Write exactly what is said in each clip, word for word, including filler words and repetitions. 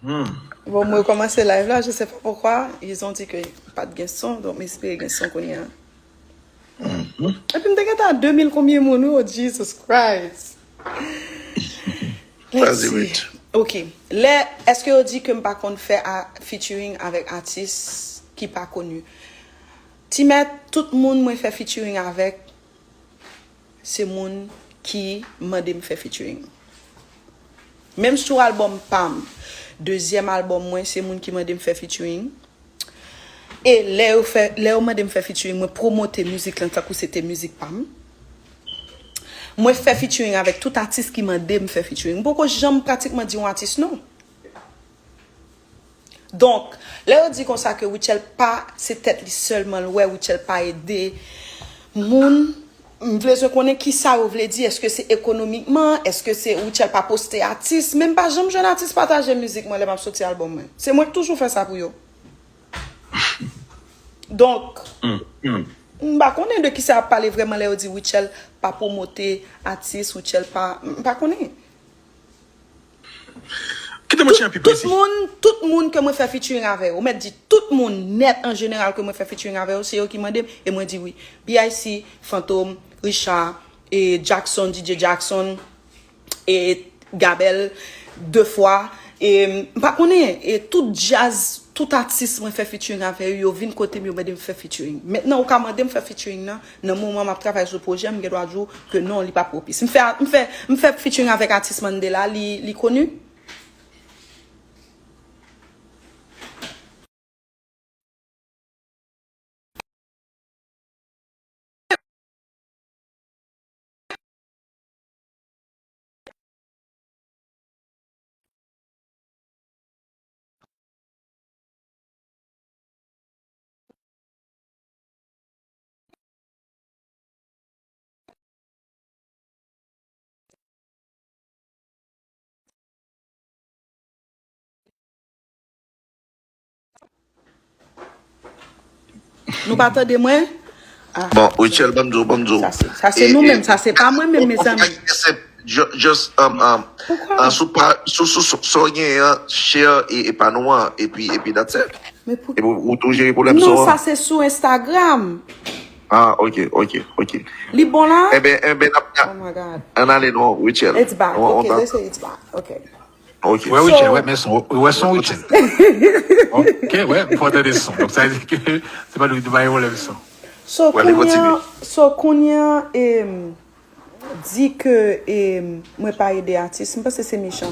Bon, mwen kòmanse live la, je sais pas pourquoi, ils ont dit que pa t gen son, donk m espere gen son kounye a. Epi m te gentan a de mil konbyen moun, wi, oh Jesus Christ. Let's see. Ok. Lè, èske yo di ke m pa konn fè a, featuring avèk atis ki pa koni? Ti mèt, tout moun mwen fè featuring avèk, se moun ki mande m fè featuring. Menm sou albòm pa m, dezyèm albòm mwen, se moun ki mande m fè featuring. E lè yo fè, lè yo mande m fè featuring, mwen pwomote mizik lan tankou se te mizik pa m. Mwen fè featuring avèk tout atis ki mande m fè featuring. M poko janm pratikman di yon atis non. Donk, lè yo di konsa ke Rutshelle pa, se tèt li sèlman l wè, Rutshelle pa ede moun, m vle zwen konnen kisa yo vle di, èske se ekonomikman, èske se Rutshelle pa poste atis, men m pa janm jwenn atis pataje mizik mwen lè m ap soti albòm mwen. Se mwen k toujou fè sa pou yo. Donk, m pa konnen de kisa y ap pale vrèman lè yo di Rutshelle pa pwomote atis, Rutshelle pa, m pa konnen. Kite mwen tcheke pi presi. Tout moun, tout moun ke mwen fè featuring avè yo, ou mèt di tout moun nèt an jeneral ke mwen fè featuring avè yo, se yo ki mande m, e mwen di wi. B I C, Fantom, Richard, e Jackson, D J Jackson, e Gabel, de fwa, e m pa konnen, e tout djaz, tout atis mwen fè featuring avè yo, yo vin kote m, yo mande m fè featuring. Mentnan, ou ka mande m fè featuring nan, nan moman m ap travay sou pwojè, m gen dwa di w ke non, li pa pwopis. M fè, m fè, m fè featuring avèk atis Mandela, li, li koni? Nou pa tande mwen? Ah. Bon, Rutshelle, ban m di w, ban m di w. Sa se, sa se nou menm, sa se pa mwen menm, mezanmi. Just, um, um, uh, sou pa, sou, sou, sou, sou gen an, share e, e pa nou an, epi, epi that's it. Epi ou tou jere pwoblèm sa. Non, sa se sou Instagram. Ah, ok, ok, ok. Li bon la? Enben, enben, n ap, oh my God. Ann ale non, Rutshelle. It's back. Ok, they say it's back. Ok. Ok. Wè Rutshelle, wè, men son, wè son Rutshelle. Ok, wè, m fò tande son. Donk, sa vle di ke se pa nou ki te bay pwoblèm son. So, kounye a, so, kounye a, em, di ke, em, mwen pa ede atis, m panse se mechan.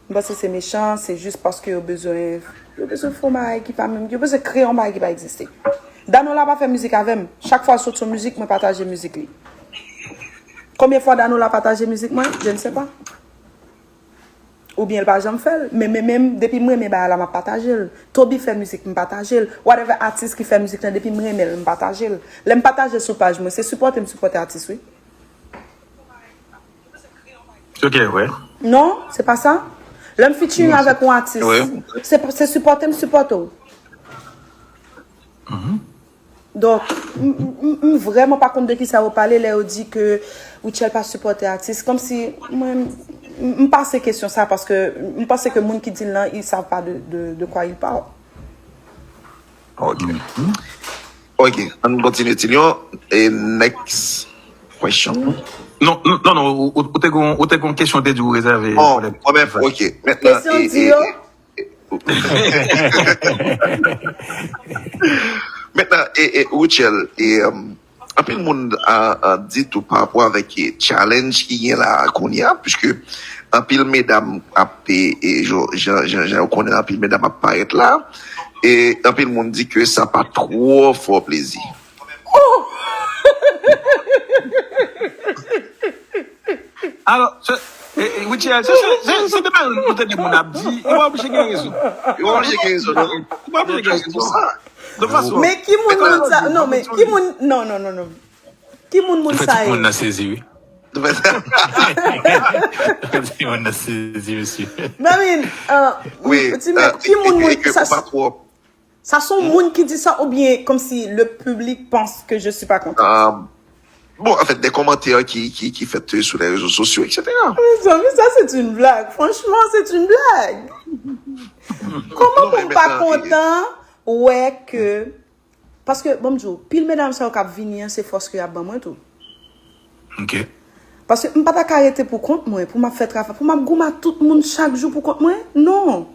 M panse se mechan, se jis paske yo bezwen, yo bezwen fè yon bagay ki pa menm, yo bezwen kreye yon bagay ki pa egziste. Danola pa fè mizik avè m. Chak fwa l sot yon mizik, mwen pataje mizik li. Konbyen fwa Danola pataje mizik mwen? Je ne sais pas. Oubyen l pa janm fè l. Men, men, men, depi m renmen bagay la, m ap pataje l. Toby fè mizik, m pataje l. Whatever atis ki fè mizik lan, depi m renmen l, m pataje l. Lè m pataje l sou paj mwen, se sipòte m sipòte atis, wi. Ok, wè. Non, se pa sa. Lè m featuring avèk yon atis, se, se sipòte m sipòte w. Donk, m, m, m, m vrèman pa konn de kisa yo pale lè yo di ke Rutshelle pa sipòte atis. Kòmsi, mwen, m, m pase kesyon sa paske m panse ke moun ki di l lan, ils savent pas de, de, de quoi ils parlent. Ok. Ok, ann kontinye, Tilyon. E next question. Non, non, non, non, ou, ou, ou te gon, ou te gon kesyon te di ou rezève. Bon, mwen menm, ok. Mentnan, kesyon e, di e, yo. E, mentnan, e, e, Rutshelle, e, um, anpil moun a, a di tou pa rapò avèk, e, challenge ki gen la kounye a, piske anpil medam ap, e, e, jan, jan, jan, jan ou konnen anpil medam ap parèt la, e anpil moun di ke sa pa twò fè w plezi. Alò, se, e, e, Rutshelle, se, se, se, se de bagay nou tande moun ap di, ou pa oblije gen rezon. Ou pa oblije gen rezon, non. Ou pa oblije gen rezon. De fason. Men ki moun moun sa, non, men ki moun, non, non, non, non. Ki moun moun sa ye? Tout moun nan sezi, wi. Tout moun nan sezi, mesye. Non, men, euh, ti mèt, ki moun moun sa? Sa se yon moun ki di sa oubyen kòmsi le public pense que je suis pas contente? Bon, en fait, des commentaires qui, qui, qui faites sur les réseaux sociaux, et cetera. Mes amis, ça c'est une blague. Franchement, c'est une blague. Kòman pou m pa kontan wè ke, paske, bon, m di w, pil medam sa yo k ap vini an, se fòs ke y ap ban mwen tou. Ok. Paske m pa ta ka rete pou kont mwen, pou m ap fè travay, pou m ap goumen ak tout moun chak jou pou kont mwen. Non.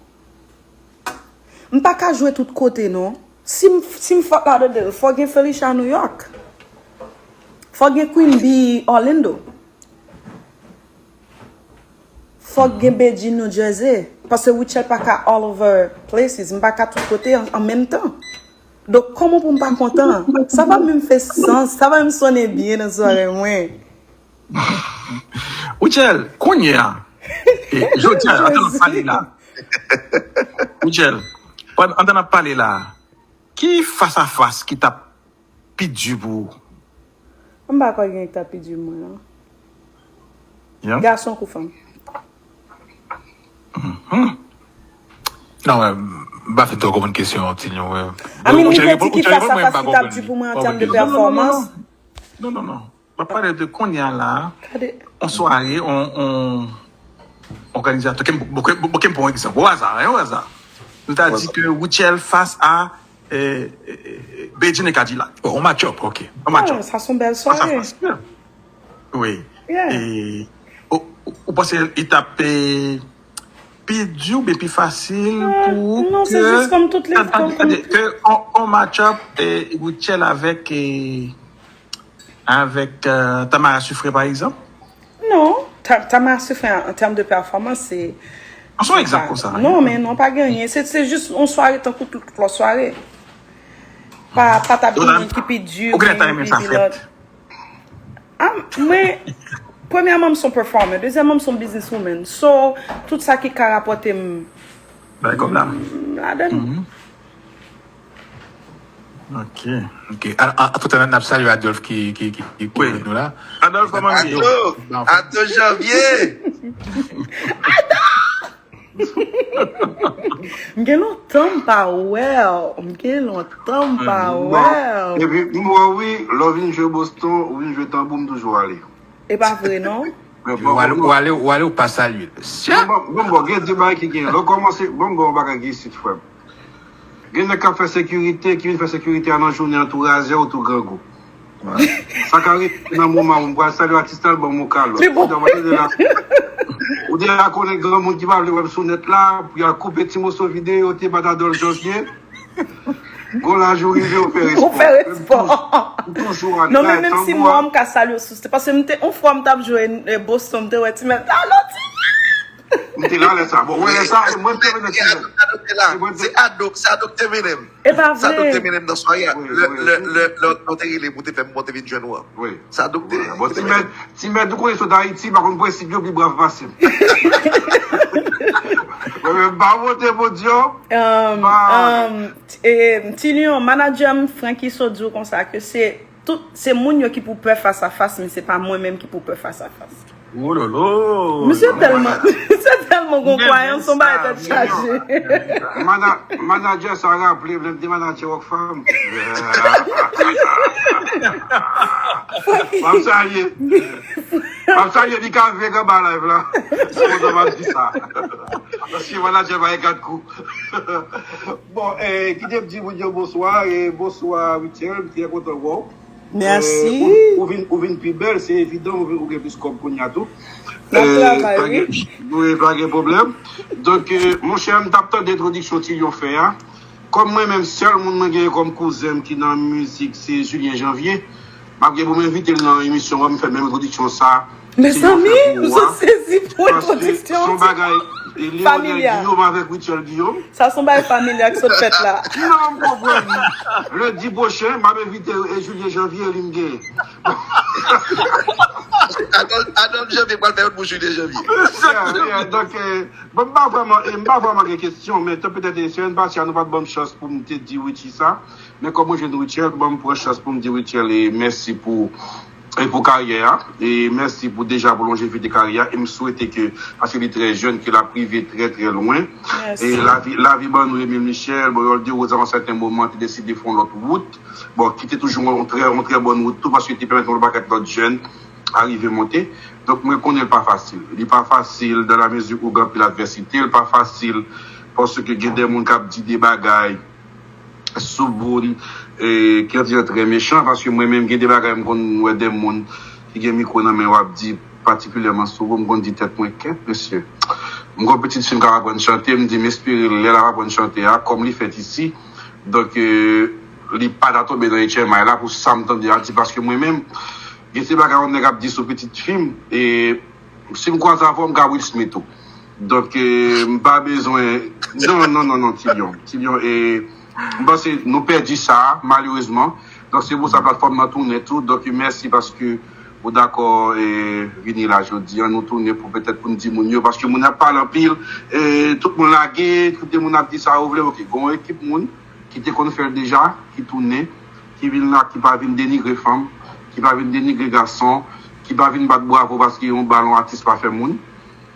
M pa ka jwe tout kote, non. Si m, si m fuck Lauderdale, fò gen Felicia New York. Fò gen Queen Bee Orlando. Fòk gen Bedjine New Jersey. Paske Rutshelle pa ka all over places. M pa ka tout kote an, an menm tan. Donk, kòman pou m pa kontan? Sa pa menm fè sans. Sa pa menm sonnen byen nan zòrèy mwen. Rutshelle, kounye a. E, jodi a, antan n ap pale la. Rutshelle, pandan, antan n ap pale la, ki fas a fas ki t ap pi di pou ou? M pa kwè gen ki t ap pi di mwen, non. Yeah. Gason kou fanm. Non, mwen, m pa fin twò konprann kesyon an, Tilyon, wè. I mean, li vle di ki fas a fas ki t ap di pou mwen an tèm de pèfòmans. Non, non, non. M ap pale de kounye a la, Gade. On sware, on, on òganizatè, ke m, ke m, ke m pran yon egzanp, o aza, hein, o aza. Nou ta di ke Rutshelle fas a eh, eh, eh, Bedjine Cadillac. Oh, on match-up, ok. On match-up. Ah, sa se yon bèl sware. Wi. Yeah. E, ou, ou, ou panse li t ap eh, pi di oubyen pi fasil pou ou Non, se jis kòm tout lè. Tande, ke on, on match-up eh, Rutshelle avèk eh, avèk eh, Tamara Sucré, pa egzanp? Non, Tamara Sucré an, an tèm de pèfòmans, se An se yon egzanp konsa. Non, men non, pa gen anyen. Se, se jis yon sware tankou tout lòt sware. Pa, pa t ap gen yon ki pi di, Ou genlè ta renmen sa fèt. Ah, mwen, premyèman, m se yon performer. Dezyèmman, m se yon businesswoman. So, tout sa ki ka rapòte m Bay kòb la. ladan. Ok. Ok. Antretan, n ap salye Adolphe ki, ki, ki, ki kouvri nou la. Adolphe, kòman ye? Ado, Ado Janvier. M gen lontan m pa wè w. M gen lontan m pa wè w. Epi m wè wi, lè w vin jwe Boston, ou vin jwe tanbou, m toujou ale. E pa vre non. Ou ale, ou ale, ou ale, ou pa salye l. Bon, bon, bon, gen de bagay ki gen. Lè w kòmanse, bon, bon, bagay ki isit, frè m. Gen nèg k ap fè sekirite, ki vin fè sekirite a nan jounen an tou razè ou tou grangou. Sa ka rive nan moman ou pral salye atis la, l ban m yon kalòt. Ou deja konnen granmoun ki pa vle wè m sou nèt la, pou y al koupe ti moso videyo te bat Adolphe Janvier. Gon laj ou rive, ou fè respò. Ou fè respò. M toujou, m toujou Non, men menm si mwen m ka salye w sou stage, paske m te, yon fwa m t ap jwe eh, Boston, m te wè ti mèt, alo ti mèt. M te la lè sa. Bon, wè lè sa, e mwen m te mennen ti mèt. Se Ado, se Ado k te mennen m. E pa Sa Ado k te vre. mennen m nan sware a. Lè, lè, lè, lè, lè w te rele pou te fè m, mwen te vin jwenn ou an. Wi. Sa Ado k te. Bon, ti mèt, ti mèt, ou konnen sot Ayiti, pa konn prensip yo, pi brav pase m. Mwen menm, m pa monte podyòm. Um, Ba- um, t- eh, Ti Lion, manadjè m, Franky Sot di w konsa ke se tout, se moun yo ki pou pè fas a fas, men se pa mwen menm ki pou pè fas a fas. Wololo. Misye tèlman, misye tèlman gon kwayans, yon bagay tèt chaje. Mana- Manadjè sa raple m, lè m te manadjè Rockfam. M ap salye. M ap salye Mika Vega ba live la. Se kontan m ap di sa. Paske manadjè pa gen kat kou. Bon, eh, kite m di moun yo bonswa, e bonswa Rutshelle, m trè kontan wè w. Mèsi. Eh, ou, ou vin, ou vin pi bèl, se evidan, ou, vin, ou gen plis kòb kounye a tou. N ap Eh, travay, pa gen- wi. Wi, pa gen pwoblèm. Donk, eh, monchè, m t ap tande entwodiksyon Tilyon fè a. Kòm mwen menm, sèl moun mwen genyen kòm kouzen m ki nan mizik, se Julien Janvier. M ap gen pou m envite l nan emisyon an, m fè menm entwodiksyon sa. Mezanmi, m sot sezi pou entwodiksyon. Son bagay, e Léonel Guillaume avèk Rutshelle Guillaume. Sa son bagay familyal ki sot fèt la. Non, m konprann. Lendi pwochen, m ap envite eh, Julien Janvier, li m gen. Adolphe, Adolphe Janvier pral fè yon pou Julien Janvier. Yeah, yeah, donk, eh, bon, m pa vrèman, eh, m pa vrèman gen kesyon, men tan petèt, eh, semèn pase a, nou pa t ban m chans pou m te di Richie sa. Men kòm mwen jwenn Rutshelle, ban m pran chans pou m di Rutshelle, eh, mèsi pou, eh, pou karyè a. E mèsi pou deja pou lonjevite karyè a. E m swete ke, paske li trè jèn, ke l ap rive trè, trè lwen. E lavi, lavi ban nou Emile Michel, bon, Yol Derose, a yon sèten moman, te deside fè yon lòt wout. Bon, ki te toujou yon trè, yon trè bòn wout tou, paske te pèmèt yon pakèt lòt jèn a rive monte. Donk, mwen konnen l pa fasil. Li pa fasil dans la mesure où gen anpil advèsite, l pa fasil Paske gen de moun k ap di de bagay sou moun, e, ki an di an trè mechan, paske mwen menm gen de bagay m konn wè de moun ki gen mikwo nan men yo ap di patikilyèman sou ou, m konn di tèt mwen, kèt mesye. M gon pitit fi m k ap aprann chante, m di m espere lè l ap aprann chante a, kòm li fèt isi, donk, e, li pa ta tonbe nan H M I la pou sa m tande a di, paske mwen menm, gen se bagay yon nèg ap di sou pitit fi m, e si m kwaze avè w, m ka Will Smith ou. Donk, e, m pa bezwen, non, non, non, non, Ti Lyon. Ti Lyon, e, m panse nou pèdi sa, malerezman. Donk, se pou sa platfòm nan tounen tou. Donk, mèsi paske ou dakò, e, vini la jodi a. Nou tounen pou petèt pou n di moun yo, paske moun ap pale anpil, e, tout moun lage, tout moun ap di sa yo vle, oke. Gon ekip moun ki te konn fè l deja, ki tounen, ki vin la, ki pa vin denigre fanm, ki pa vin denigre gason, ki pa vin bat bravo paske yon balon atis pa fè moun.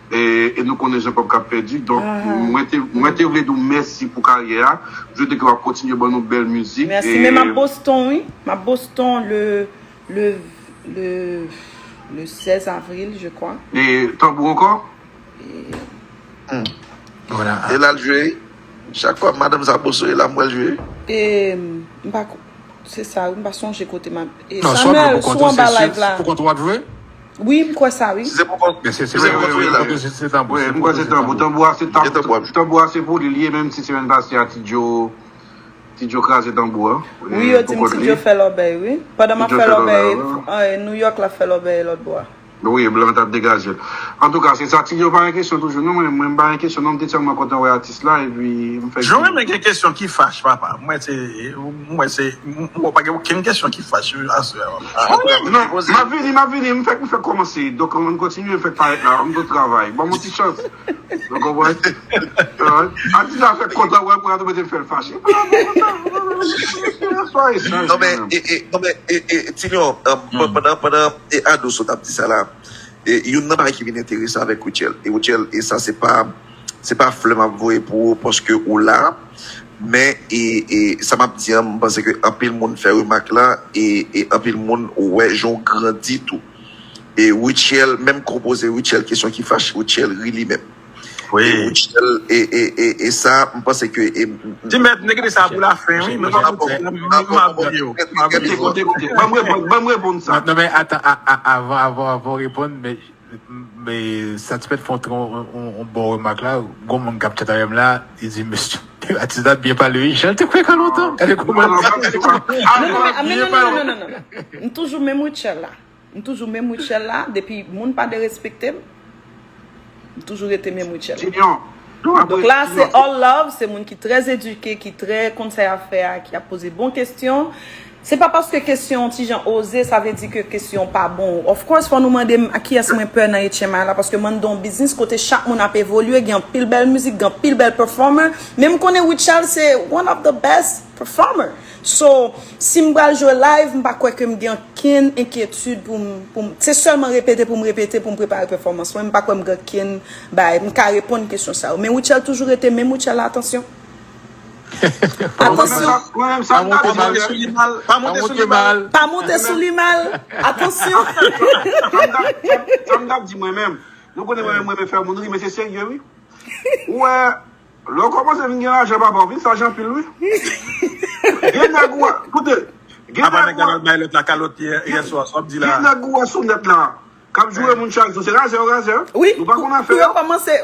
E, e nou konnen Jean Paul k ap pèdi. Donk, mwen te, mwen te vle di w mèsi pou karyè a. M swete ke w ap kontinye ban nou bèl mizik. Mèsi, men m ap Boston, wi. M ap Boston le, le, le, le sèz avril, je crois. E tanbou ankò? E l al jwe. Chak fwa madanm sa Boston e la m wè l jwe. E m pa ko-, se sa, wi, m pa sonje kote m ap. E Samuel, si w anba live la. Pou kont w ap jwe? Wi, m kwè sa, wi. Si se pou kont, si se pou kont w ap jwe la, wi. Se tanbou. Wi, m kwè se tanbou. Tanbou a se tanbou. Tanbou a se pou li, li ye, menm si semèn pase a Ti Joe, Ti Joe kraze tanbou a. Wi, yo di m Ti Joe fè lòbèy, wi. Pandan m ap fè lòbèy, New York, l ap fè lòbèy lòt bò a. Wi, blan t ap degaje l. Antouka, se sa, Ti Joe pa gen kesyon toujou. Non, mwen, mwen pa gen kesyon, non, m te tèlman kontan wè atis la, epi m fè. Joe renmen gen kesyon ki fache, papa. Mwen, se, mwen, se, mwen pa gen okenn kesyon ki fache aswè a. Non, m ap vini, m ap vini, m fèk, m fèk kòmanse. Donk, ann kontinye, m fèk parèt la, m gon travay. Ban m yon ti chans. Ou konprann? Atis la fèk kontan wè l, pou l ap mete m fè l fache. Non, men, e, e, non, men, e, e, Ti Lyon, pandan, pandan, e, Ado sot ap di sa la, e, youn nan bagay ki vin enteresan avèk Rutshelle. E Rutshelle, e sa se pa, se pa flè m ap voye pou ou paske ou la, men, e, e, sa m ap di an, m panse ke anpil moun fè remak la, e, e anpil moun wè jan w grandi tou. E Rutshelle, menm konpoze Rutshelle, kesyon ki fache Rutshelle ri li menm. Wi. E Rutshelle, e, e, e, e sa, m panse ke, e, m, m, Ti mèt, n te kite sa pou lafen, wi, men m ap, m ap bliye w. M ap bliye w. Ban m reponn, ban m reponn sa. Non, men, atan, a, a, avan, avan, avan w reponn, men, men, sa ti mèt fè yon, yon, yon, yon bon remak la, gon moun k ap chat avè m la, li di, mesye, atis la byen pale, wi, jan l te kwè ka lontan. Gade kòman, gade kòman. Non, non, non, non, non, non. M toujou menm Rutshelle la. M toujou menm Rutshelle la, depi moun pa derespekte m, m toujou rete menm Rutshelle la. Donk la, se all love, se moun ki trè edike, ki trè konn sa y ap fè a, ki ap poze bon kesyon. Se pa paske kesyon an ti jan oze, sa vle di ke kesyon pa bon. Of course, fò nou mande m a kiyès mwen pè nan H M I la, paske m anndan yon biznis kote chak moun ap evolye, gen anpil bèl mizik, gen anpil bèl performer. Men m konnen Rutshelle se one of the best performer. So, si m pral jwe live, m pa kwè ke m gen okenn enkyetid pou m, pou m, se sèlman repete pou m repete pou m prepare pèfòmans mwen. M pa kwè m gen okenn bagay. M ka reponn kesyon sa yo. Men Rutshelle toujou rete menm Rutshelle la, atansyon. Atansyon. Pa monte sou li mal. Pa monte sou li mal. Pa monte sou li mal. Atansyon. Sa m t ap di mwen menm. Nou konnen mwen menm, mwen renmen fè moun ri, men se serye, wi. Ou wè, lè w kòmanse vin gen lajan, papa, w vin saj anpil, wi. Gen nèg ou wè, koute, gen nèg ou wè. Apa nèg la t al bay lòt la kalòt yè, yè swa, sa w ap di la. Gen nèg ou wè sou nèt la, k ap joure moun chak jou, se razè yo razè. Wi, nou pa konn afè yo. Pou yo kòmanse,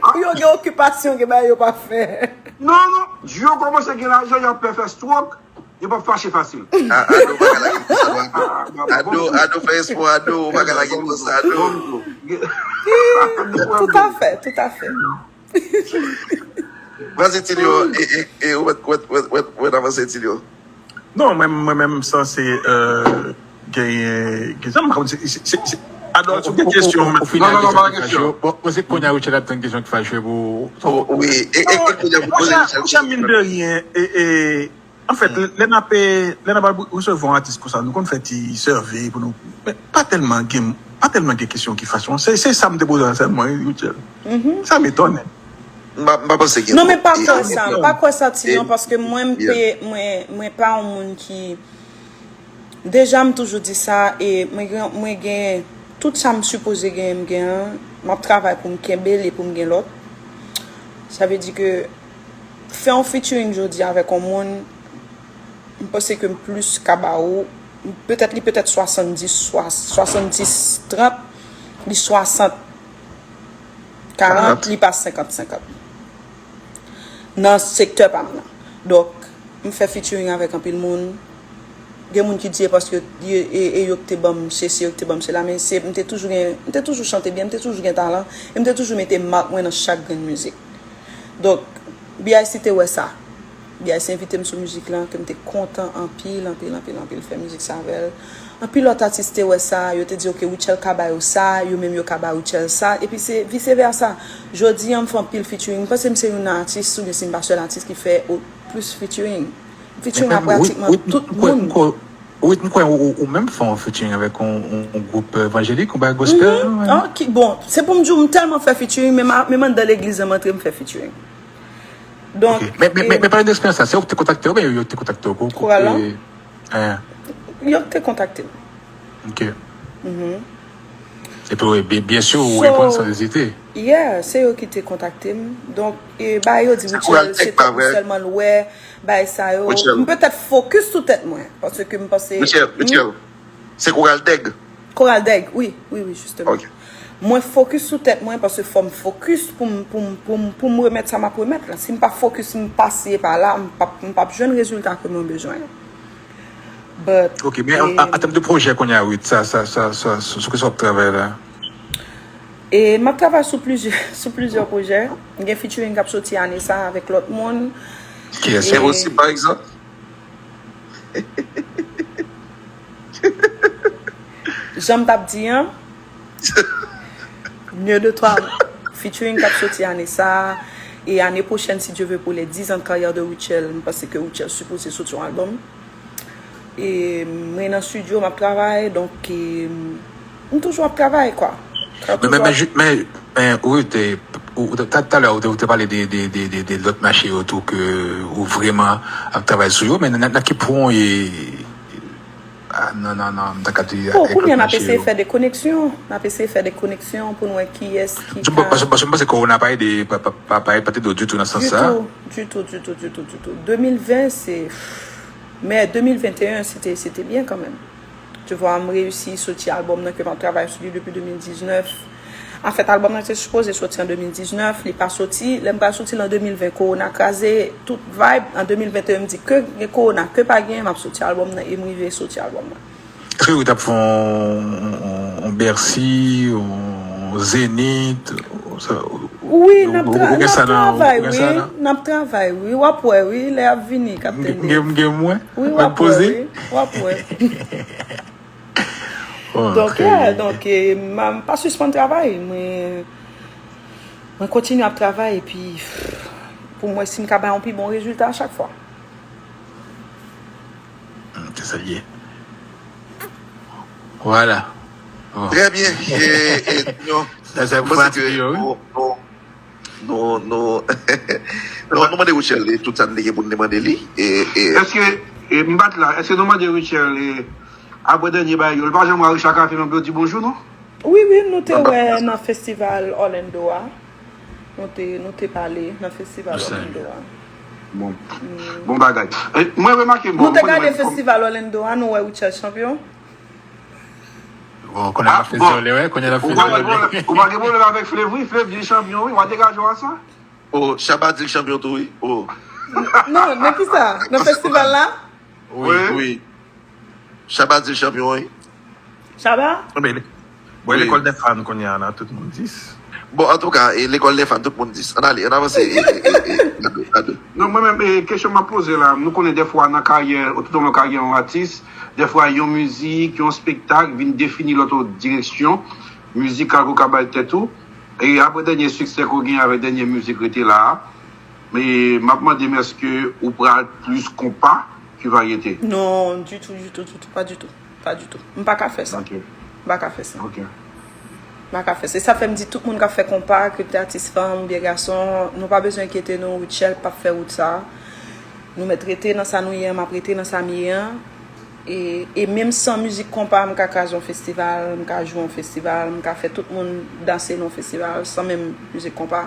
pou yo gen okipasyon, gen bagay yo pa fè. Non, non, jou yo kòmanse gen lajan, y ap pè fè stroke. Yo p ap fache fasil. Ado pa ka lage konsa non. Ado, Ado fè espò, Ado, ou pa ka lage konsa, Ado. Toutafè, toutafè. Vaze Tilio, e, e, e, ou mèt, ou mèt, ou mèt, ou mèt avanse Tilio. Non, mwen, mwen menm sanse, euh, genyen, genyen, m pa konn si, si, si, si, Ado, si w gen kesyon, ou fin. Non, non, non, pa gen kesyon. Bon, mwen se kounye a Richard ap tann kesyon ki fache pou. Wi, e, e, e kounye a pou poze Richard kesyon. Mine de rien, e, e, Anfèt, lè n ap, lè n ap al resevwa yon atis konsa, nou konn fè ti survey pou nou. Men pa tèlman gen, pa tèlman gen kesyon ki fache. Se, se sa m te poze a sèlman, wi, Rutshelle. Sa m etone. M pa, m pa panse gen twòp. Non, men pa kwè sa, m pa kwè sa, Tilyon, paske mwen, m pe, mwen, mwen pa yon moun ki, deja, m toujou di sa, e mwen gen, mwen gen tout sa m sipoze genyen, m gen an, m ap travay pou m kenbe l e pou m gen lòt. Sa vle di ke fè yon featuring jodi avèk yon moun, m panse ke m plis ka ba ou, petèt li petèt swasanndis, swa- swasanndis trant, li swasant karant, li pa senkant senkant. Nan sektè pa m nan. Donk, m fè featuring avèk anpil moun. Gen moun ki di e paske yo, e, e yo ki te ban m sesi, yo ki te ban m sela, men se, m te toujou gen, m te toujou chante byen, m te toujou gen talan, e m te toujou mete mak mwen nan chak grenn mizik. Donk, B I C te wè sa. B I C envite m sou mizik lan, ke m te kontan anpil, anpil, anpil, anpil fè mizik sa avè l. Anpil lòt atis te wè sa, yo te di, "Ok, Rutshelle ka ba yo sa, yo menm yo ka ba Rutshelle sa," epi se vice versa. Jodi an, m fè anpil featuring. M panse m se youn nan atis, oubyen si m pa sèl atis ki fè o- plis featuring. Featuring a pratikman tout moun. Wi, m kwè ou, ou menm fè yon featuring avèk yon, yon, yon gwoup evanjelik, yon bagay gospel. Mhm. Ah, ki, bon, se pou m di w, m tèlman fè featuring, menm, a- menm anndan legliz an m antre, m fè featuring. Donk, Ok. Men, men, men, men pale de eksperyans la, se ou ki te kontakte yo, oubyen yo te kontakte yo? Kou- kou- Koral lan? eh, eh, Yo te kontakte m. Ok. Epi, wi, byen, byen si, ou So, reponn san ezite. Yeah, se yo ki te kontakte m. Donk, e, ba yo di, Se Koral Rutshelle, Tèg, se pa tèt ou vre? Sèlman l wè, bay sa yo. Rutshelle. M petèt fokis sou tèt mwen, paske m panse. Rutshelle, Hmm? Rutshelle. Se Koral Tèg. Koral Dèg, wi, wi, wi, jisteman. Ok. Mwen fokis sou tèt mwen, paske fò m fokis pou m, pou m, pou m, pou m remèt sa m ap remèt la. Si m pa fokis, m pase pa la, m p ap, m p ap jwenn rezilta ke mwen bezwen. But, Ok, men an, an, an tèm de pwojè kounye a, Ruth, sa, sa, sa, sa, sou, sou ki sa w ap travay la? E m ap travay sou plizyè, sou plizyè pwojè. M gen featuring k ap soti ane sa avèk lòt moun. Kiyès? E- Enposib, pa egzanp. Jan m t ap di an, Nye de twa featuring k ap soti ane sa a, e ane pwochèn, si Dye vle, pou les dix ans de carrière de Rutshelle, m panse ke Rutshelle sipoze soti yon albòm. E mwen nan studio, m ap travay, donk, e, m toujou ap travay, kwa. Men, men, men, men, men, Ruth, eh, ou, ou, ta- talè, ou te, ou te pale de, de, de, de, de lòt mache yo tou ke ou vrèman ap travay sou yo, men nan, nan ki pwen ou ye? Ah, non, non, non, m ta ka di. Bon, kounye a, n ap eseye fè de koneksyon. N ap eseye fè de koneksyon pou n wè kiyès ki ka. Paske, paske m panse kowona pa ede, pa, pa, pa, pa, pa te do ditou nan sans sa. Ditou, ditou, ditou, ditou, ditou. De mil ven, se. Men de mil venteyen, se te, se te byen kanmenm. Tu vois, m reyisi soti albòm nan ke m ap travay sou li depi de mil diznèf. Anfèt, albòm nan te sipoze soti an de mil diznèf, li pa soti. Lè m pral soti l an de mil ven, kowona kraze tout vibe. An de mil venteyen, m di ke gen kowona, ke pa gen, m ap soti albòm nan, e m rive soti albòm nan. Èske ou t ap fè yon, yon, yon Bercy, yon Zenith? Ou sa, ou, Wi, ou, n ap ou, tra- ou n gen ap sa nan, ou travay, gen wi. sa nan? N ap travay, wi. W ap wè, wi. Lè y ap vini, M Kaptenn gen, m Dave. gen, m gen mwen? Wi, w Mwen ap wè, poze? Wi. W ap wè. Oh, Donk, trè yeah, byen. Donk, e, m, m pa sispann travay. Mwen, mwen kontinye ap travay, epi pou mwen, si m ka bay yon pi bon rezilta a chak fwa. Hmm, se sa l ye. Vwala. Bon. Trè byen. E, e, non. Sa, sa Mwen pou panse fatige ke yo, wi. nou, nou, nou, nou, nou, nou mande Rutshelle tout sa n te gen pou n te mande li. E, e, Èske, e, m bat la, èske nou mande Rutshelle, e, apre dènye bagay yo, li pa janm wè Richard Cafe menm pou yo di bonjou, non? Wi, wi, nou te wè nan festival Orlando a. Nou te, nou te pale nan festival Orlando a. Bon. Bon bagay. E, mwen remake, bon, Nou te mwen gade remake, festival Orlando a, nou wè Richard Champion. Bon, konnen Ah, la fè bon. zòlè, wè, konnen la fè Ou pa gen zòlè. pwoblèm, ou pa gen pwoblèm avèk Flevry, Flevry chanpyon, wi, w a degaje w a sa. Oh, Shabba di l chanpyon tou, wi. Oh. Non, nan ki sa? Nan festival la? Wi, wi. Shabba di l chanpyon, wi. Shabba? Bon, men, bon, Wi. Lekòl dè fan kounye a la, tout moun dis. Bon, antouka, e, Lekòl dè fan, tout moun dis. Ann ale, ann avanse. E, e, e, e, gade, gade. Non, mwen menm, e, kesyon m ap poze la, nou konnen dèfwa nan karyè, tout au long karyè yon atis, dèfwa yon mizik, yon espektak vin defini lòt direksyon mizikal ke w ka bay tèt ou. E apre dènye siksè ke w gen avèk dènye mizik Rete La a, e m ap mande m èske ou pral plis konpa ki varyete? Non, ditou, ditou, ditou, pa ditou. Pa ditou. M pa ka fè sa. Ok. M pa ka fè sa. Ok. M pa ka fè sa. E sa fè m di tout moun k ap fè konpa, ke te atis fanm oubyen gason, nou pa bezwen enkyete nou, Rutshelle p ap fè wout sa. Nou mèt rete nan sa nou ye an, m ap rete nan sa m ye an. E, e menm san mizik konpa, m ka kraze yon festival, m ka jwe yon festival, m ka fè tout moun danse nan yon festival, san menm mizik konpa.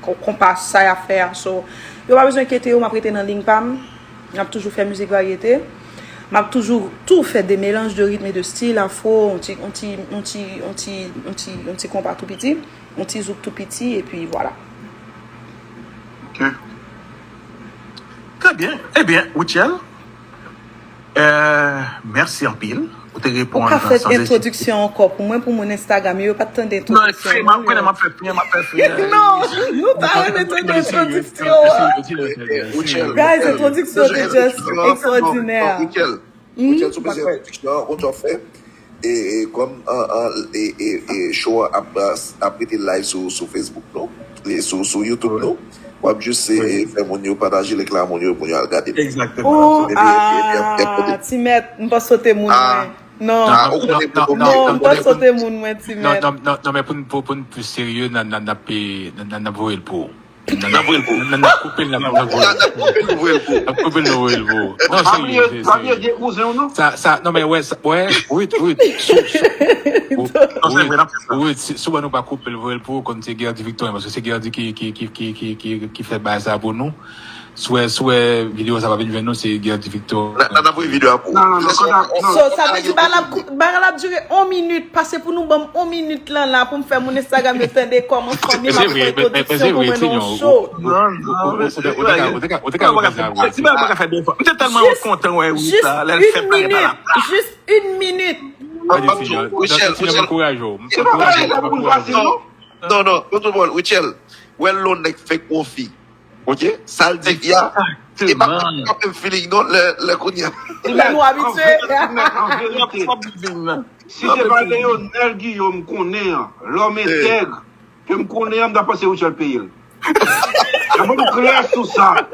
konpa sa y ap fè a. So, yo pa bezwen enkyete yo, m ap rete nan liy pa m. M ap toujou fè mizik varyete. M ap toujou tou fè de melanj de ritm e de stil, afro, yon ti, yon ti, yon ti, yon ti, yon ti, yon ti konpa tou piti, yon ti zouk tou piti, epi vwala. Ok. Trè byen. Ebyen, Rutshelle, euh, mèsi anpil. Ou te reponn san ezite. Ou ka fè entwodiksyon ankò pou mwen, pou moun Instagram yo, yo pa t tande entwodiksyon an. Non, frè, m ap konnen m ap fè frè, m ap fè frè. Non, nou ta renmen tande entwodiksyon. Guys, entwodiksyon te just ekstwòdinè. Rutshelle, sou bezwen entwodiksyon an, ou t ap fè. E, e kòm an, an, e, e, e show an ap, ap rete live sou, sou Facebook nou, e sou, sou YouTube nou, w ap jis e, e fè moun yo pataje link la, moun yo, moun yo al gade l. Oh, ah, ti mèt, m panse w te moun mwen. Non, non, m panse w te moun mwen, ti mèt. Non, non, non, men pou n pou, pou n plis serye, n a, n a, n ap, n a, n ap voye l pou ou. N ap voye l pou ou. N ap koupe l, n ap voye l pou ou. N ap koupe l, n ap voye l pou ou. Non, serye, serye. Sa, sa, non, men wè, wè, Ruth, Ruth, sou, sou, Ruth, si w wè nou pa koupe l, voye l pou ou, konn se Guerdy Victorin, paske se Guerdy ki, ki, ki, ki, ki, ki, ki fè bagay sa pou nou. Si w wè, si w wè videyo sa pa vin jwenn nou, se Guerdy Victor. N a, n a voye videyo a pou ou. Non, non, non, non, non. So, sa vle di bagay la ap kou-, bagay la ap dire yon minit, pase pou nou ban m yon minit lan la pou m fè moun Instagram yo tande kòman fanmi m ap fè entwodiksyon pou mwen nan yon show. Non, non, mesye, ou te ka, ou te ka, ou te ka reprann sa vre. Ti bagay pa ka fè de fwa. M te tèlman kontan wè Ruth la, lè l fè bagay pa la. Jis yon minit. Rutshelle, Rutshelle, m ankouraje w. M ankouraje w, m ankouraje w. Non, non, non, non, Rutshelle, wè lè yon nèg fèk wè yon fi. Ok? Sa l di fi a, e pa, pa menm feeling non, lè, lè kounye a. Lè nou abitye. Si se pa Leonel Guillaume konnen an, lòm entèg, ke m konnen an, m ta panse Rutshelle peye l. Mwen klè sou sa.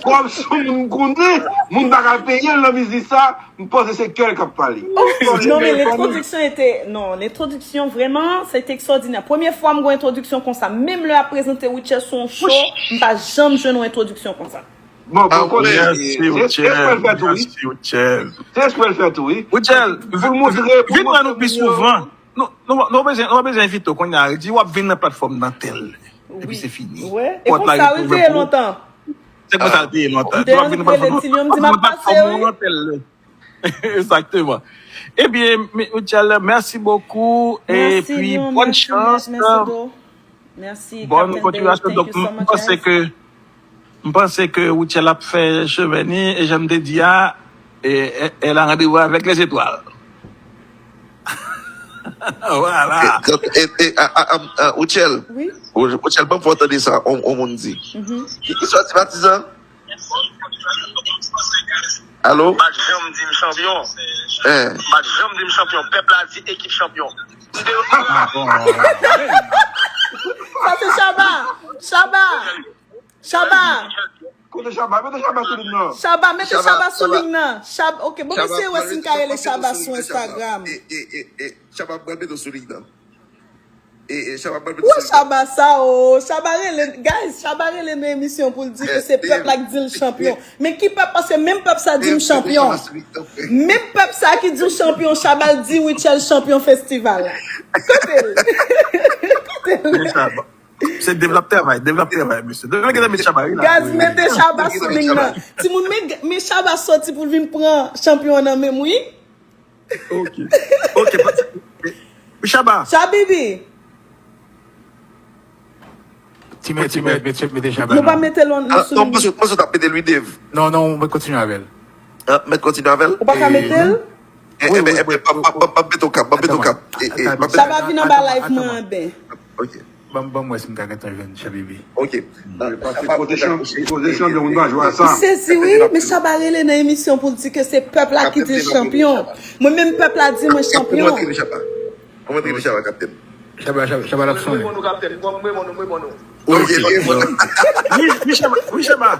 Kòm se moun m konnen, moun pa ka peye l nan biznis sa, m panse se kè l k ap pale. Non, men entwodiksyon ete, non, entwodiksyon vrèman, se te ekstwòdinè. Premye fwa m gen entwodiksyon konsa. Menm lè y ap prezante Rutshelle sou yon show, m pa janm jwenn yon entwodiksyon konsa. Bon, bon, konnen, se, se espre l fè tou, wi. Se espre l fè tou, wi. Rutshelle, vin wè nou pi souvan. Nou, nou, nou bezwen, nou bezwen envite w kounye a. Di w ap vin nan platfòm nan tèl. Epi se fini. E konsa wi, te ye lontan. Se konsa l te ye lontan. Di w ap vin nan platfòm nan tèl. Egzakteman. Ebyen, Rutshelle, mèsi bokou. Epi, bòn chans. Bòn kontiniyasyon. Donk, m panse ke M panse ke Rutshelle ap fè chemen ni, e jan m te di a, e, e, elle a rendez-vous avec les étoiles. Voilà. Rutshelle, Rutshelle, ban m fè w tande sa, on, on moun di. Ki, ki sa w di, patizan? Alo? Pat janm di m chanpyon. Pat janm di m chanpyon. Pèp la di ekip chanpyon. Sa se Shabba. Shabba. Shabba. Kote Shabba? Mete Shabba sou liy nan. Shabba, mete Shabba sou liy nan. Shabba, ok, bon, mesye, wè si n ka rele Shabba sou Instagram. Shabba, mwen mete sou liy nan. E, e, Shabba, mwen mete sou liy nan. Wè Shabba sa, o, Shabba rele, guys, Shabba rele nan emisyon pou l di ke se pèp la k di l chanpyon. Men ki pèp, paske menm pèp sa di m chanpyon. Menm pèp sa ki di w chanpyon, Shabba l di Rutshelle chanpyon festival la. Kote l? Kote l? Se devlòp travay, devlòp travay, mesye. Devlòp travay, met Shabba, wi, la. Guys, mete Shabba sou liy nan. Timoun, men, men Shabba soti pou l vin pran chanpyon an nan men m, wi. Ok. Ok, pa sa. Shabba. Shabibi. Ti mèt, ti mèt, mete, mete Shabba. Nou pa mete l sou liy nan. Non, m panse w t ap mete l, wi, Dave. Non, non, mwen kontinye avè l. Mwen kontinye avè l? Ou pa ka mete l? Wi, wi, wi. Mete yon kap, mete yon kap. Shabba vin anba live mwen, ben. Ok. Ban m, ban m wè si m ka gentan jwenn Shabibi. Ok. Kote chanpyon, kote chanpyon, moun pa jwe a sa. M sezi wi, men Shabba rele nan emisyon pou l di ke se pèp la ki di l chanpyon. Mwen menm pèp la di mwen chanpyon. Mwen mwen Shabba, kapten. Shabba, Shabba, Shabba l ap sonnen. Mwen reponn ou, kapten. Mwen reponn ou, mwen reponn ou. Ok, ok. Wi, wi, Shabba, wi, Shabba.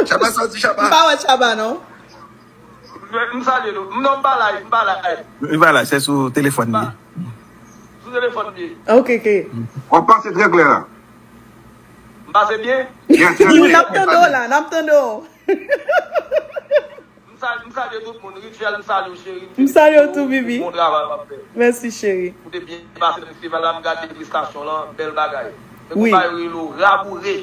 Shabba, sa w di, Shabba? M pa wè Shabba, non. M salye nou. M non, m pa live, m pa live. M pa live, se sou telefòn li. Sou telefòn li. Ok, ok. W ap pase trè klè la. M pase byen? N ap tande w la, n ap tande w. M salye tout moun. Rutshelle, m salye w, cheri. M salye w tou, Bibi. Bon travay w ap fè. Mèsi, cheri. Ou te byen pase nan festival la, m gade prestasyon lan, bèl bagay. Wi. Konba yo rele w Raboure.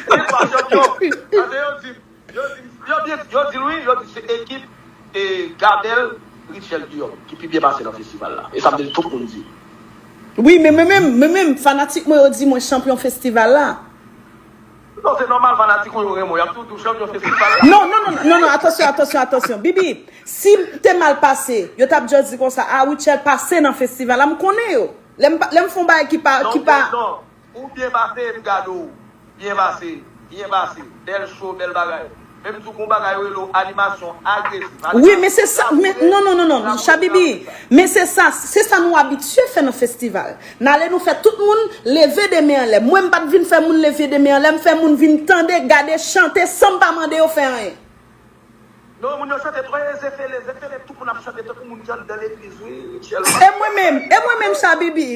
Li pa chanpyon. Tande yo di, yo di, yo di, yo di l wi, yo di se ekip e Gabel Richel Guillaume ki pi byen pase nan festival la. E sa m te di tout moun di. Wi, men mwen menm, mwen menm, fanatik mwen yo di mwen chanpyon festival la. Non, se nòmal, fanatik ou yo renmen w, y ap toujou chanpyon festival la. Non, non, non, non, non, atansyon, atansyon, atansyon. Bibi, si m te mal pase, yo t ap just di konsa, ah, Rutshelle pase nan festival la, m konnen yo. Lè m pa- lè m fè yon bagay ki pa, ki pa. Non, ou byen pase, m gade w. Byen pase, byen pase. Bèl show, bèl bagay. Menm tou gon bagay yo rele w animasyon agresif. Wi, men se sa, men non, non, non, non, Shabibi, men se sa, se sa nou abitye fè nan festival. N ale nou fè tout moun leve de men anlè. Mwen, m pa t vin fè moun leve de men anlè, m fè moun vin tande, gade, chante san m pa mande yo fè anyen. Non, moun yo chante twè zefele, zefele, tout moun ap chante tankou moun ki anndan legliz, wi, Rutshelle. E mwen menm, e mwen menm, Shabibi.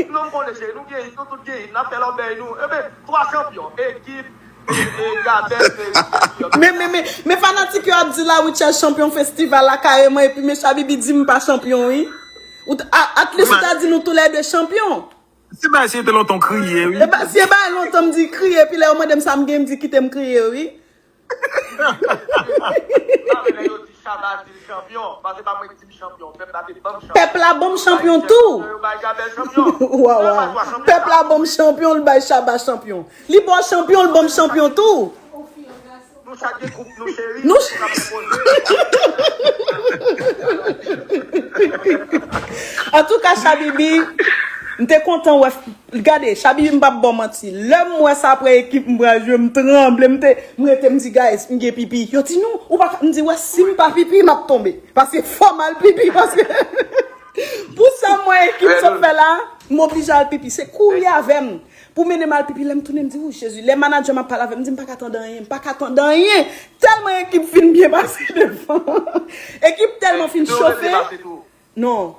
Non, m konnen, cheri, nou gen it, nou tout gen it, n ap fè lòbèy nou. Eben, twa chanpyon, ekip, e, e, Gabel, e, Rutshelle. Men, men, men, men fanatik yo ap di la, Rutshelle chanpyon festival la kareman, epi men Shabibi di m pa chanpyon, wi. Ou t- a- at least ou ta di nou toulède chanpyon. Si bagay se te lontan w kriye, wi. E ba- si e bagay lontan m di kriye, epi lè yo mande m sa m gen, m di kite m kriye, wi. Sa vle yo di Shabba di l chanpyon, paske pa mwen ki di m chanpyon, pèp la te ban m chanpyon. Pèp la ban m chanpyon tou. Yo bay Gabel chanpyon. Wa, wa. Pèp la ban m chanpyon, l bay Shabba chanpyon. Li ba w chanpyon, l ban m chanpyon tou. Nou chak gen koup nou, cheri. Nou ch- Antouka, Shabibi, m te kontan wè. Gade, Shabibi, m p ap ba w manti. Lè m wè sa apre ekip m pral jwe, m tranble, m te, m rete, m di, guys, m gen pipi. Yo di, non, ou pa ka, m di, wè, si m pa pipi, m ap tonbe. Paske fò m al pipi, paske pou sa m wè ekip sa ap fè la, m oblije al pipi. Se kouri avè m pou mennen m al pipi. Lè m tounen, m di, ou Jezi. Lè manadjè m ap pale avè m, m di, m pa ka tande anyen, m pa ka tande anyen. Tèlman ekip fin byen pase devan. Ekip tèlman fin chofe. Non.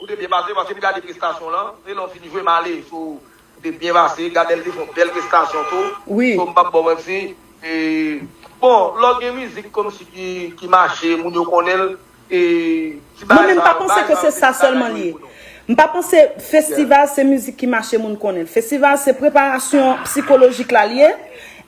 Ou te byen pase, paske m gade prestasyon lan, se lè w fin jwe m ale, so, ou te byen pase, Gabel te fè yon bèl prestasyon tou. Wi. So, m p ap ba w manti. E, bon, lè w gen mizik kòmsi ki, ki mache, moun yo konnen l, e, ti bagay sa yo, bagay sa yo, se ti bagay yo. Mwen menm, m pa panse ke se sa sèlman l ye. M pa panse festival se mizik ki mache moun konnen l. Festival se preparasyon sikolojik la l ye.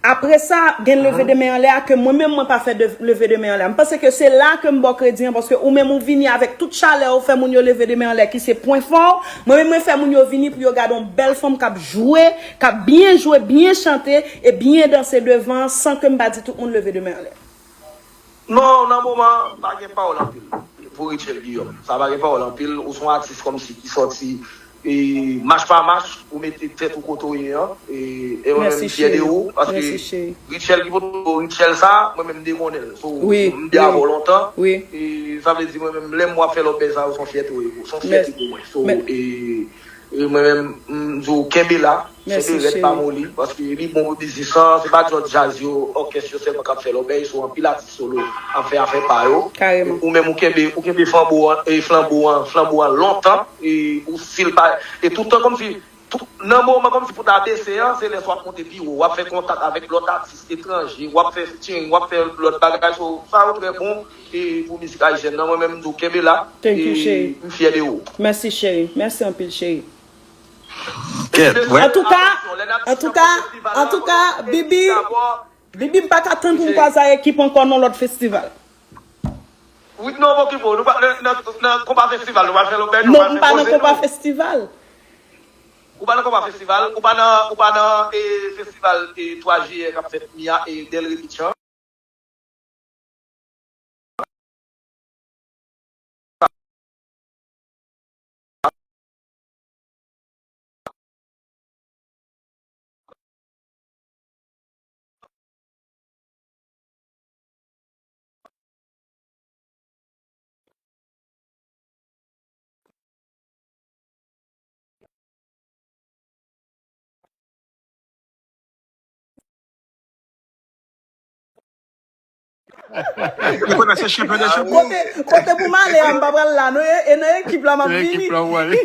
Apre sa, gen leve de men anlè a ke mwen menm mwen pa fè de, leve de men anlè a. M panse ke se la ke m ba w kredi an, paske ou menm ou vini avèk tout chalè ou fè moun yo leve de men anlè ki se pwen fò w. Mwen menm mwen fè moun yo vini pou yo gade yon bèl fanm k ap jwe, k ap byen jwe, byen chante e byen danse devan san ke m pa di tout moun leve de men anlè. Non, nan moman, pa gen pawòl anpil pou Rutshelle Guillaume. Sa pa gen pawòl anpil. Ou se yon atis kòmsi ki sòti e, mach pa mach, ou mete tèt ou kote w ye an. E, e mwen menm, m fyè de ou, paske Rutshelle ki pote w, Rutshelle sa, mwen menm, m te konnen l. So, m te avè w lontan. E, sa vle di, mwen menm, lè m w ap fè lòt bèl sa yo, se yon fyète w ye, se yon fyète pou mwen. So, e, e mwen menm, m di w, kenbe la, kenbe rèd, pa moli, paske li bon pou biznis lan, se pa just djaz yo, òkès yo sèlman k ap fè lòbèy, so anpil atis solo ap fè afè pa yo. Ou menm ou kenbe, ou kenbe flanbo an, e flanbo an, flanbo an lontan, e ou still pa, e tout tan kòmsi, tout, nan moman kòmsi pou ta bese an, se lè sa w ap monte pi wo, w ap fè kontak avèk lòt atis etranje, w ap fè featuring, w ap fè lòt bagay, so, sa yo trè bon, e pou mizik ayisyèn nan, mwen menm m di w kenbe la, e m fyè de ou. Mèsi, cheri. Mèsi anpil, cheri. Antouka, antouka, antouka, Bibi, Bibi, m pa ka tann pou m kwaze ak ekip ankò nan lòt festival. Wi, non, poko, nou pa, nan, nan, nan konpa festival, nou pa fè lòbèy, nou pa fè koze, non. Non, m pa nan konpa festival. Ou pa nan konpa festival, ou pa nan, ou pa nan, e, festival, e, twa jiyè k ap fèt Mia e Delray Beach an. Ou konnen se chanpyon de chanpyon. Kote, kote pou m ale a, m pa pral la, non, e, e nan ekip la m ap vini. Nan ekip la w ale.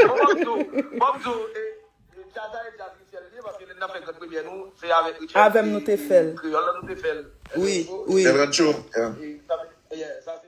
Bon, m di w, bon, m di w, e, e, djaz la e djaz Rutshelle li ye, paske lè n ap fè grann premyè nou, se avèk Rutshelle. Avè m nou te fè l. Kreyòl la nou te fè l. Wi, wi. Sèl Rancho, yeah. E, sa, yeah, sa,